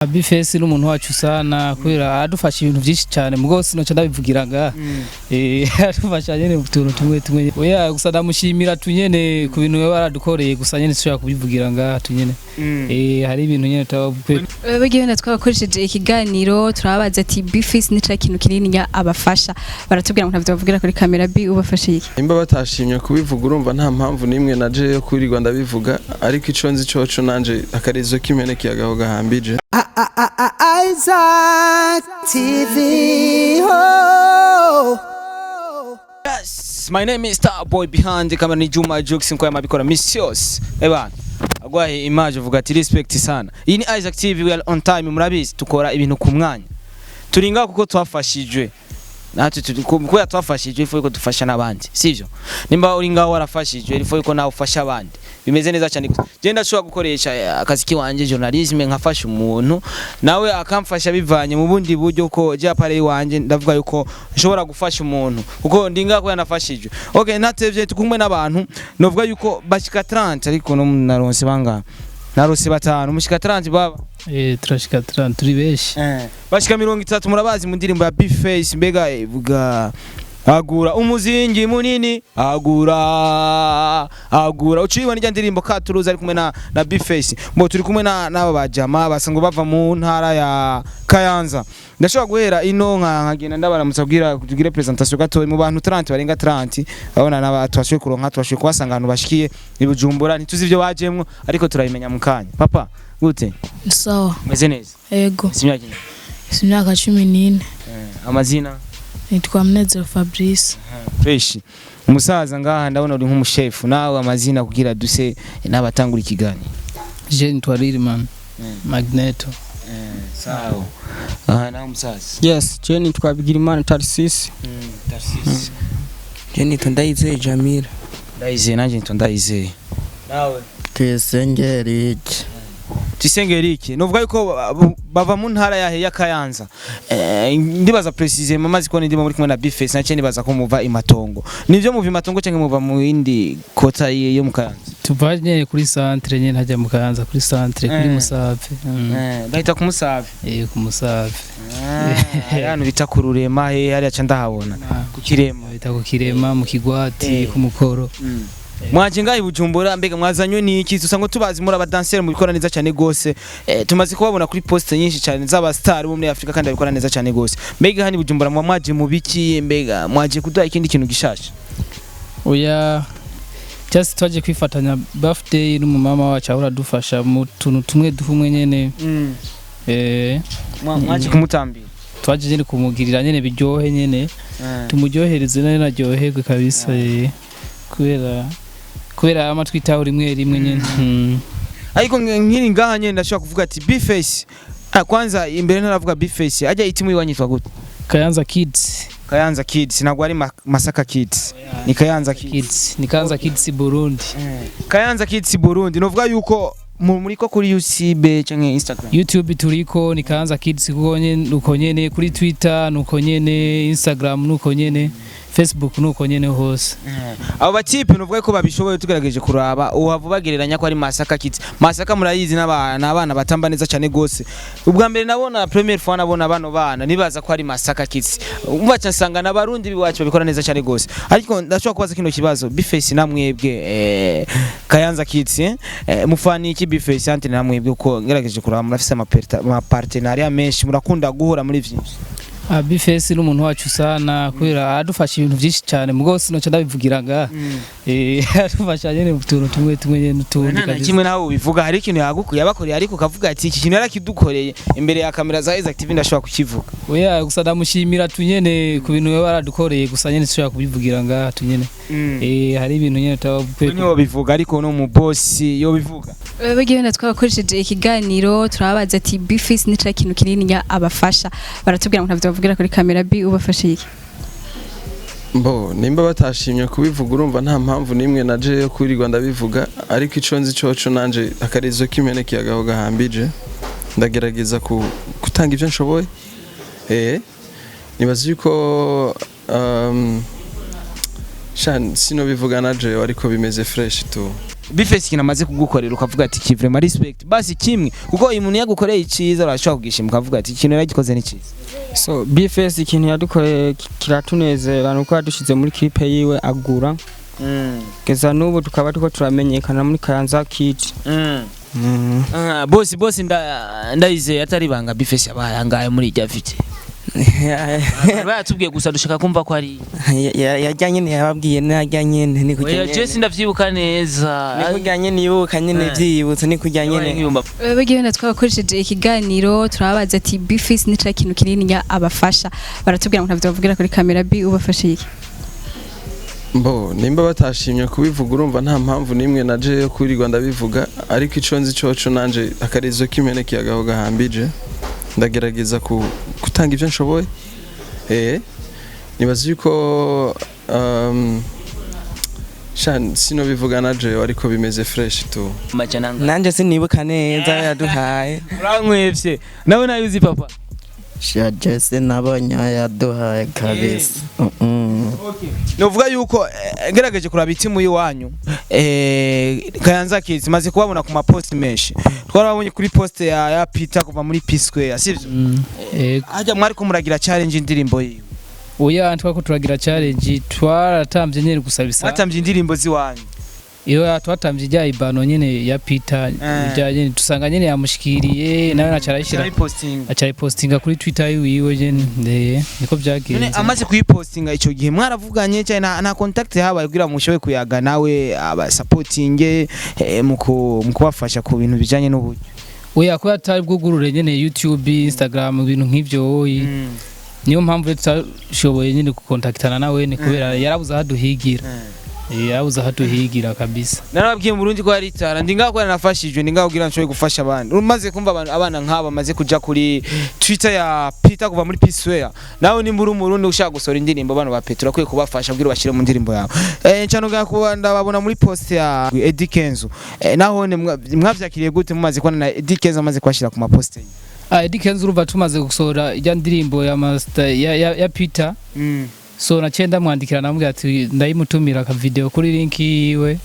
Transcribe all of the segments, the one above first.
B-Face n'umuntu wacu sana kubera aradufasha ibintu byinshi cyane, mugo sinoca ndabivugira nga aradufasha nyene mu tuntu tumwe tumwe. Oya, gusa ndamushimira tunyene ku bintu yaba yaradukoreye, gusa nyene sinshobora kubivugira nga tunyene. Hari ibintu nyene tuba Bagenda twabakoresheje ikiganiro, turababaza ati B-Face ni kintu kinini nya abafasha, baratubwira ngo ntavyo bavugira kuri kamera. B ubafashe iki? Nimba batashimye kubivuga, urumva nta mpamvu n'imwe naje yo kwirirwa ndabivuga, ariko ico nzi coco nanje akarizo k'impene kiyagaho gahambije. Isaac TV. Oh. Yes, my name is Starboy, behind the camera ni Juma Jux, nko yamabikora misi yose. Ebana, agwahe image uvuga ati respect sana. Iyi ni Isaac TV, we are on time, murabizi tukora ibintu ku mwanya. Turi ngaho kuko twafashijwe. Natwe turi kubera twafashijwe, ifu yuko dufasha n'abandi, sivyo? Nimba uri ngaho warafashijwe, ifu yuko nawe ufasha abandi. Bimeze neza cyane. Je ndashobora gukoresha akazi kiwanje, journalisme, nkafasha umuntu nawe akamfasha bivanye mu bundi buryo, ko je apare iwanje ndavuga yuko nshobora gufasha umuntu kuko ndi ngaho yanafashijwe. Okay, natevye, tukumwe n'abantu novuga yuko bashika 30, ariko no naronse banga narose batanu, mushika 30 baba. Turashika turi benshi. Bashika 30, murabazi mu ndirimbo ya B-Face, mbega ivuga agura umuzingi munini, agura agura ucibona ijya ndirimbo katuruza ari kumwe na B-Face. Mbo turi kumwe na n'aba bajama basanzwe bava mu ntara ya Kayanza. Ndashobora guhera ino nka nkagenda ndabaramutsa kugira tugire presentation gato mu bantu 30 barenga 30. Abona n'aba twashoboye kuronka, twashoboye kubasanga ahantu bashikiye i Bujumbura, ntituzi ibyo bajemwo ariko turabimenya mu kanya. Papa, gute? Sawa. Meze neza? Ego. Si imyaka ingahe? Si imyaka 14. Amazina? Nitwa Munezero Fabrice. Fresh. Umusaza ngaha ndabona uri nk'umushefu, nawe amazina kugira duse n'abatangura ikiganiro. Je nitwa Lilman Magneto. Sawa, aha nawe umusaza? Yes, je nitwa Bigirimana Tarsisi. Tarcisse. Je nitwa Ndayizeye Jamila. Ndayizeye, nanjye nitwa Ndayizeye. Nawe? Tuyisenge Eric. Tuyisenge Eric, nuvuga yuko bava mu ntara yahe ya Kayanza. Ndibaza précisément mazi ko ndimo muri kumwe na B-Face, nace nibaza ko muva imatongo. Nivyo, muva imatongo cyangwa muva mu yindi kota yo mu Kayanza? Tuva nyene kuri centre nyene hajya mu Kayanza, kuri centre, kuri Musave. Bahita ku Musave? Ku Musave. Hari ahantu bita ku Rurema, he hariya ca ndahabona ku Kirema. Bita ku Kirema, mu Kigwati, ku Mukoro. Mwaje ngaho i Bujumbura, mbega mwazanywe n'iki? Usanga tubazi muri abadanseri mubikora neza cyane gose. Tumaze kubabona kuri poste nyinshi cyane z'aba star bo muri Afrika kandi babikora neza cyane gose. Mbega hano i Bujumbura mwa mwaje mu biki? Mbega mwaje kuduha ikindi kintu gishasha? Oya, just twaje kwifatanya birthday n'umumama wacu ahora adufasha mu tuntu tumwe duhumwe nyene. Mwaje kumutambira? Twaje nyene kumugirira nyene biryohe nyene, tumuryohereze nawe naryoherwe kabisa, kubera ama twitaho rimwe rimwe nyene. Ariko nkiri ngaha nyene ndashobora kuvuga ati B-Face, kwanza imbere ntaravuga B-Face, ajya itimu iwanyu yitwa gute? Kayanza Kids. Kayanza Kids, ntabwo ari Masaka Kids, ni Kayanza Kids. Kids ni Kayanza Kids Burundi. Kayanza Kids Burundi, novuga yuko muri ko kuri YouTube canke Instagram? YouTube turiko ni Kayanza Kids kuko nyene uko nyene, kuri Twitter nuko nyene, Instagram nuko nyene, Facebook nuko nyene hose. Abo batipe nuvuga ko babishoboye, tugerageje kuraba uhava bagereranya ko ari Masaka Kids. Masaka murayizi n'abana, abana batamba neza cyane gose. Ubwa mbere nabona, première fois nabona bano bana, nibaza ko ari Masaka Kids, umva ca nsanga n'abarundi biwacu babikora neza cyane gose. Ariko ndashobora kubaza kino kibazo, B-Face namwebwe, Kayanza Kids, mufani iki B-Face ante namwebwe, uko ngerageje kuraba murafise ama partenariat menshi, murakunda guhura muri vyinshi? B-Face n'umuntu wacu sana kubera aradufasha ibintu byinshi cyane, mugo sinoca ndabivugira nga aradufasha nyene mu tuntu tumwe tumwe nyene n'utundi Nta na kabisa. kimwe nawe ubivuga, hari ikintu yagukuye yabakoreye ariko ukavuga ati iki kintu yarakidukoreye, imbere ya kamera za Isaac TV ndashobora kukivuga? Oya, gusa ndamushimira tunyene ku bintu yaba yaradukoreye, gusa nyene sinshobora kubivugira nga tunyene. Hari ibintu nyene tuba Niyo bivuga, ariko no mu boss yo bivuga. Bagenda twabakoresheje ikiganiro, turababaza ati B-Face ni cya kintu kinini nya abafasha, baratubwira ngo ntavyo bavugira kuri kamera. B ubafashe iki? Mbo nimba batashimye kubivuga, urumva nta mpamvu n'imwe naje yo kwirirwa ndabivuga, ariko ico nzi coco nanje akarizo k'impene kiyagaho gahambije, ndagerageza gutanga ibyo nshoboye. Nibaza yuko sha sinobivuga naje, ariko bimeze fresh tu. B-Face ikintu amaze kugukorera ukavuga ati ki vraiment respect, basi kimwe, kuko uyu muntu yagukoreye iciza urashobora kugishima ukavuga ati ikintu yaragikoze ni cyiza. So B-Face ikintu yadukoreye kiratunezera nuko yadushize muri clip yiwe agura, kugeza n'ubu tukaba turiko turamenyekana muri Kayanza Kids. Ah, bosi bosi, ndayizeye atari banga B-Face yabaye angahe muri irya video? Bayatubwiye gusa dushaka kumva ko ari Yajya nyene, yababwiye najya nyene ni kujya Oya, nyene. je sindavyibuka neza. Ni kujya nyene, ibuka nyene. Vyibutse ni kujya Yabaye nyene. Bagiye wenda twabakoresheje ikiganiro, turababaza ati B-Face ni cya kintu kinini ya abafasha, baratubwira ngo ntavyo bavugira kuri kamera. B ubafashe iki? Mbo nimba batashimye kubivuga, urumva nta mpamvu n'imwe naje yo kwirirwa ndabivuga, ariko ico nzi coco nanje akarizo k'impene kiyagaho gahambije, ndagerageza gutanga ibyo nshoboye. Nibaza yuko sha sinobivuga naje, ariko bimeze fresh tu. Amajana angahe? Nanje sinibuka neza yaduhaye. Urankwevye nawe, nayo uzi papa. Sha jese nabonye yaduhaye kabisa. Novuga yuko ngerageje kuraba itimu y'iwanyu, Kayanza Kids, maze kubabona ku mapost menshi. Twarabonye kuri post ya Peter kuva muri P Square, sivyo? Yego. Hajya mwari ko muragira challenge indirimbo yiwe? Oya, twako turagira challenge, twaratambye nyene gusa bisa. Mwatambye indirimbo ziwanyu? Iyo twatambye ijya ibano nyene ya Peter, ijya nyene tusanga nyene yamushikiriye nawe naca arayishira. Aca Aca ayipostinga kuri Twitter yiwe nyene, niko None byagenze. amaze kuyipostinga ico gihe mwaravuganye cyane? Nta contact habaye kugira mushobe kuyaga nawe aba supportinge mu kubafasha ku bintu bijanye n'uburyo? Oya, kuba atari bwugurure nyene YouTube, Instagram, ibintu nk'ivyo oyi. Niyo mpamvu rero tutashoboye nyene gukontaktana nawe, ni kubera yarabuze aho aduhigira. Yarabuze aho aduhigira kabisa. Narababwiye mu Burundi ko hari itara, ndi ngaho kubera nafashijwe, ndi ngaho kugira nshobore gufasha abandi. Umaze kumva abantu, abana nk'aba bamaze kuja kuri Twitter ya Peter kuva muri P Square, nawe nimba uri umurundi ushaka gusohora indirimbo, bano ba Peter urakwiye kubafasha kugira bashyire mu ndirimbo yawe. Ncano kuba ndababona muri post ya Eddy Kenzo, naho mwavyakiriye gute mumaze kubona na Eddy Kenzo amaze kubashira ku mapost ye? Ah, Eddy Kenzo, urumva tumaze gusohora ijya ndirimbo ya Master ya Peter, so naciye ndamwandikira, namubwira ati ndayimutumira aka video kuri link yiwe.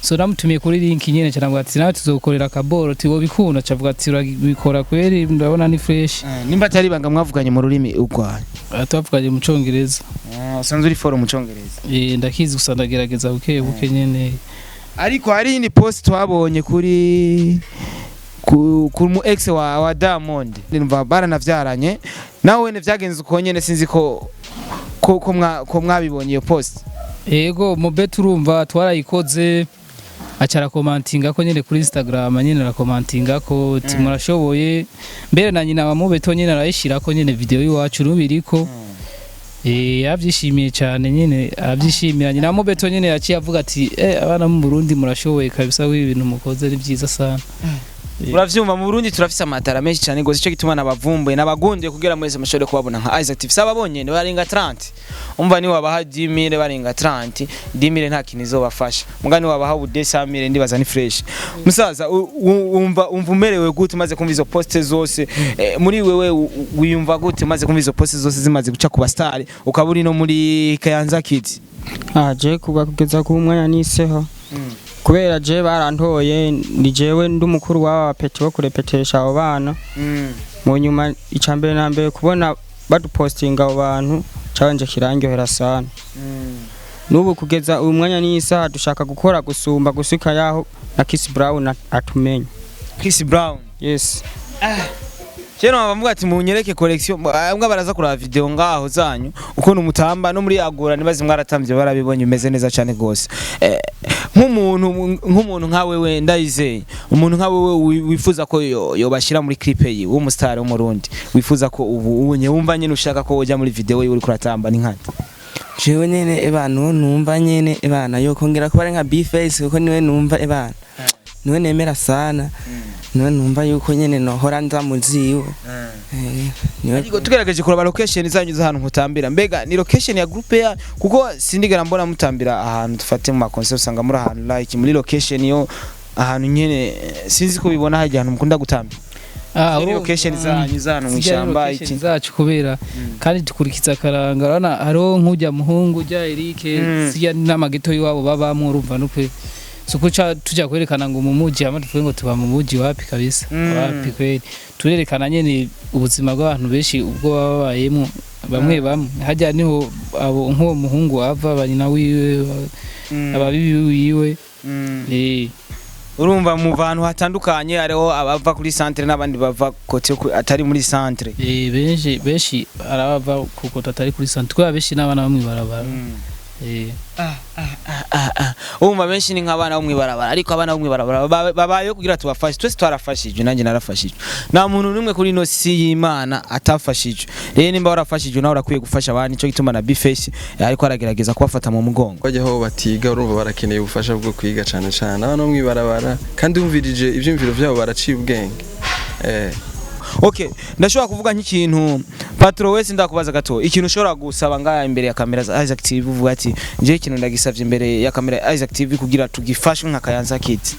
So namutumiye kuri link nyene, cyane ati nawe tuzokorera akaboro, tiwo bikunda, cavuga ati urabikora kweri, ndabona ni fresh. Nimba atari ibanga, mwavuganye mu rurimi urwaye? Twavuganye mu Congereza. Usanzwe uri fort mu Congereza? Ndakizi gusa, ndagerageza buke buke nyene. Ariko hari iyindi post twabonye kuri ku mu ex wa Diamond, ndumva baranavyaranye nawe wene, vyagenze uko nyene, sinzi ko mwabibonye iyo post. Ego, Mobet urumva twarayikoze, aca arakomantinga ko nyene kuri Instagram nyene, arakomantinga ko ati murashoboye, mbere na nyina wa Mubeto nyene arayishira ko nyene video y'iwacu rubiriko. Yavyishimiye cyane nyene, aravyishimira. Nyina wa Mubeto nyene yaciye avuga ati abana mu Burundi murashoboye kabisa, ibintu mukoze ni byiza sana. Uravyumva, mu Burundi turafise amatara menshi cyane gose, ico gituma nabavumbuye nabagundiye kugira mwese mushobore kubabona nka Isaac TV. Sababonye ni barenga 30, umva ni wabaha 10,000 barenga 30, 10,000 nta kintu izobafasha, mugani wabaha ubu 200,000 ndibaza ni fresh. Musaza, umva umerewe gute umaze kumva izo poste zose? Muri wewe wiyumva gute umaze kumva izo poste zose zimaze guca ku ba star, ukaba uri no muri Kayanza Kids? Ah, je kuba kugeza ku mwanya niseho kubera je barantoye, ni jewe ndi umukuru w'aba peti bo kurepetesha abo bana. Mu nyuma icya mbere na mbere kubona badupostinga abo bantu cabanje kirandyohera sana. N'ubu kugeza uyu mwanya n'isaha dushaka gukora gusumba gusuka yaho na Chris Brown atumenye. Chris Brown? Yes. Kera bavuga ati munyereke collection, mbwa baraza kuraba video ngaho zanyu ukuntu mutamba no muri agora, nibazi mwaratambye barabibonye, bimeze neza cyane gose. Nk'umuntu nka wewe ndayizeye, umuntu nka wewe wifuza ko yobashira muri clip yiwe, w'umustar w'umurundi wifuza ko ubu unye wumva nyine ushaka ko wojya muri video yiwe uriko uratamba, ni nkande? Jewe nyene ebana uwo numva nyene ebana yokongera kuba ari nka B-Face, kuko niwe numva ebana niwe nemera sana, niwe numva yuko nyene nohora nza muziwe. Niwe. Ariko tugerageje kuraba location zanyu z'ahantu mutambira, mbega ni location ya groupe ya, kuko sindigera mbona mutambira ahantu dufate mu maconcert, usanga muri ahantu like muri location yo ahantu nyene, sinzi ko bibona hajya ahantu mukunda gutambira. Ah, Ni location zanyu z'ahantu mu Zijya ari ishyamba location iki? zacu kubera kandi dukurikiza akaranga. Urabona hariho nk'ujya muhungu ujya Eric, sijya n'amageto y'iwabo babamwo, urumva nukwe Sukuca tujya kwerekana ngo mu muji hama tuvuge ngo tuba mu muji, wapi kabisa. Wapi kweli, turerekana nyene ubuzima bw'abantu benshi ubwo baba babayemo bamwe bamwe. Hajya niho abo nk'uwo muhungu ava, banyina wiwe, ababibi wiwe. Urumva mu bantu hatandukanye, hariho abava kuri centre n'abandi bava côté atari muri centre. Benshi benshi arabava kuko atari kuri centre, kubera benshi n'abana bo mw'ibarabara. Urumva benshi ni nk'abana bo mw'ibarabara, ariko abana bo mw'ibarabara babayeho kugira tubafashe. Twese twarafashijwe, nanjye narafashijwe. Nta muntu n'umwe kuri ino si y'Imana atafashijwe. Rero nimba warafashijwe, nawe urakwiye gufasha abandi. Nico gituma na Bface ariko aragerageza kubafata mu mugongo. Bajya aho batiga, urumva barakeneye ubufasha bwo kwiga cyane cyane abana bo mw'ibarabara, kandi wumvirije ibyumviro byabo baraciye ubwenge. Okay, ndashobora kuvuga nk'ikintu, patron wese, ndakubaza gato ikintu ushobora gusaba ngaha imbere ya kamera za Isaac TV, uvuga ati nje ikintu ndagisavye imbere ya kamera ya Isaac TV kugira tugifashwe nka Kayanza Kids.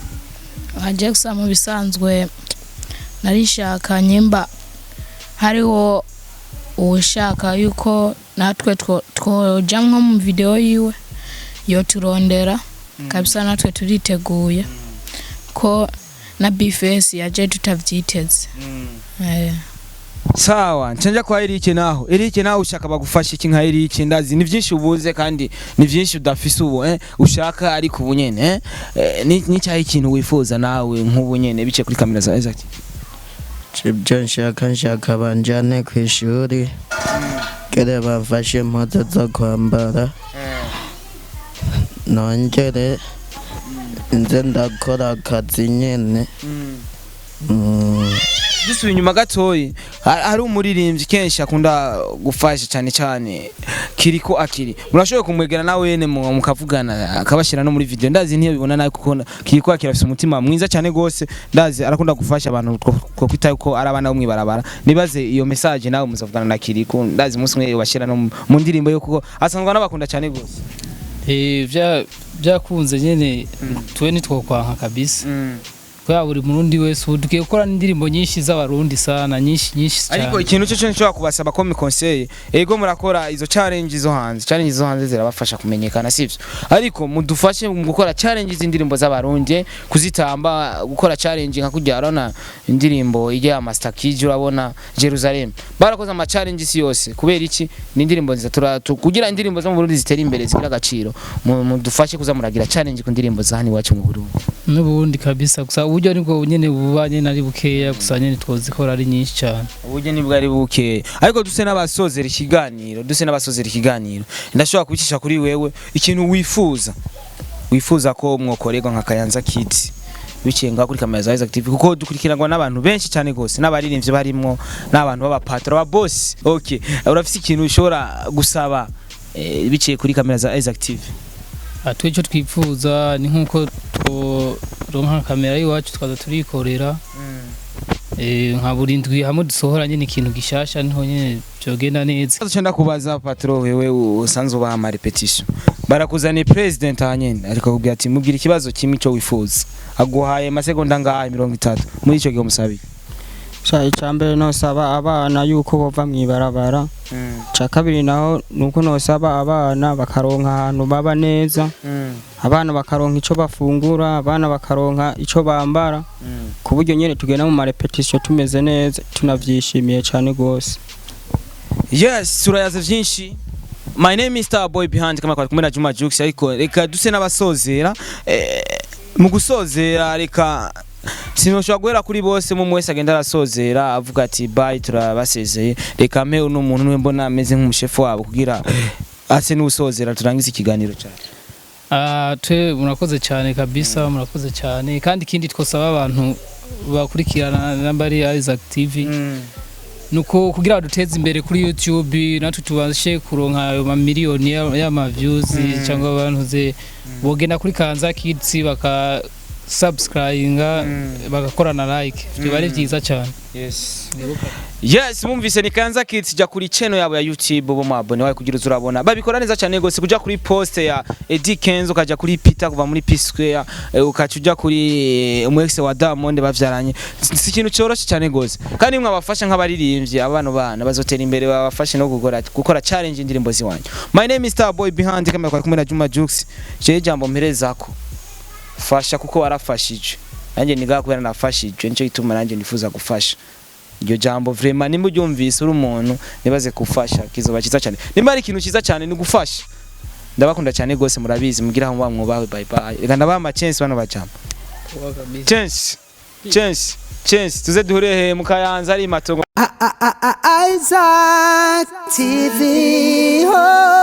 Aje gusa mu bisanzwe narishaka nyimba hariho uwushaka yuko natwe twoja nko mu video yiwe, yoturondera kabisa, natwe turiteguye ko na Bface yaje tutavyiteze. Sawa, ncenja kwa Eric naho. Eric, naho ushaka bagufasha iki nka Eric? Ndazi ni byinshi ubuze kandi ni byinshi udafise ubu, ushaka, ariko ubu nyene ni cyahe ikintu wifuza nawe nk'ubu nyene bice kuri kamera za Isaac? Ibyo nshaka banjane ku ishuri kere bamfashe impuzu zo kwambara, nongere nze ndakora akazi nyene. Dusubiye inyuma gatoyi, hari umuririmbyi kenshi akunda gufasha cyane cyane Kiriko Akiri. Murashoboye kumwegera nawe wene mukavugana, akabashyira no muri video. Ndazi ntiyo bibona nawe, kuko Kiriko Akiri afise umutima mwiza cyane gose. Ndazi arakunda gufasha abantu ko kwita ko ari abana bo mwibarabara. Nibaze iyo message nawe muzavugana na Kiriko. Ndazi umunsi umwe yobashyira no mu ndirimbo yo, kuko asanzwe anabakunda cyane gose. Byakunze nyene, twe nitwokwanka kabisa, kubera buri murundi wese ubu tugiye gukora n'indirimbo nyinshi z'abarundi sana, nyinshi nyinshi cyane. Ariko ikintu cyo nshobora kubasaba ko mikonseye, ego murakora izo challenge zo hanze, challenge zo hanze zirabafasha kumenyekana, sivyo? Ariko mudufashe mu gukora challenge z'indirimbo z'abarundi, kuzitamba, gukora challenge nka kujya urabona indirimbo ijya ya Master Kid, urabona Jerusalem, barakoze ama challenge isi yose. Kubera iki? Ni indirimbo nziza. Kugira indirimbo zo mu Burundi zitera imbere, zigira agaciro, mudufashe kuza muragira challenge ku ndirimbo za hano iwacu mu Burundi. N'ubundi kabisa, gusa uburyo nibwo nyene buba nyene ari bukeya, gusa nyene twozikora ari nyinshi cyane. Uburyo nibwo ari buke, ariko duse n'abasozera ikiganiro, ndashobora kubicisha kuri wewe ikintu wifuza ko mwokorerwa nka Kayanza Kids biciye ngaho kuri kamera za Isaac TV, kuko dukurikiranwa n'abantu benshi cyane gose, n'abaririmbyi barimwo, n'abantu b'abapatro, aba boss. Okay, urafise ikintu ushobora gusaba biciye kuri kamera za Isaac TV? Twe icyo twifuza ni nk'uko turonka kamera y'iwacu, tukaza turikorera nka buri ndwi, hamwe dusohora nyine ikintu gishasha, niho nyine byogenda neza. Ikibazo ndakubaza, patro, wewe usanzwe ubaha ama répétition, barakuzaniye president hanyene ariko akubwira ati mubwira ikibazo kimwe ico wifuza, aguhaye amasegonda ngaha 30, muri ico gihe umusabiye? Sha, icambere nosaba abana yuko bova mw'ibarabara. Ica kabiri naho nuko nosaba abana bakaronka ahantu baba neza, abana bakaronka ico bafungura, abana bakaronka ico bambara, ku buryo nyene tugenda mu ma répétition tumeze neza, tunavyishimiye cane gose. Yes, turayaze vyinshi. My name is Star Boy behind kama kwa kumwe na Juma Jux, ariko reka duse n'abasozera. Mu gusozera, reka sinoshobora guhera kuri bose, mu wese agenda arasozera avuga ati bye, turabasezeye. Reka mpe uno muntu niwe mbona ameze nk'umushefu wabo kugira ase n'usozera, turangize ikiganiro cyacu. Ah, twe murakoze cyane kabisa, murakoze cyane. Kandi ikindi twosaba abantu bakurikirana namba ari Isaac TV nuko kugira baduteze imbere kuri YouTube, natwe tubashe kuronka ayo mamiliyoni y'ama views, cyangwa abantu ze bogenda kuri Kayanza Kids baka subscribinga, bagakora na like, byo ari byiza cyane. Yes, mumvise ni Kayanza Kids. Jya kuri channel yabo ya YouTube bo mu abone wawe kugira uzurabona. Babikora neza cyane gose, kuja kuri post ya Eddie Kenzo, ukaja kuri Peter kuva muri P Square, ukaca uja kuri umu ex wa Diamond bavyaranye. Si ikintu cyoroshe cyane gose. Kandi mwabafasha nk'abaririmbyi, abana bana bazotera imbere, babafashe no gukora challenge indirimbo ziwanyu. My name is Star Boy behind camera kwa kumwe na Juma Jux. Je jambo mperezako. Fasha kuko warafashije. Nanjye niga kubera nafashije, nicyo gituma nanjye nifuza gufasha. Iryo jambo vraiment nimba uryumvise uri umuntu, nibaze gufasha kizoba cyiza cyane. Nimba ari ikintu cyiza cyane ni gufasha. Ndabakunda cyane gose, murabizi, mugira aho muba mwubawe. Bye bye. Reka ndabaha ama chance bano bajambo. Chance, chance, chance. Tuze duhure he? Mu Kayanza ari matongo. Isaac TV. Oh.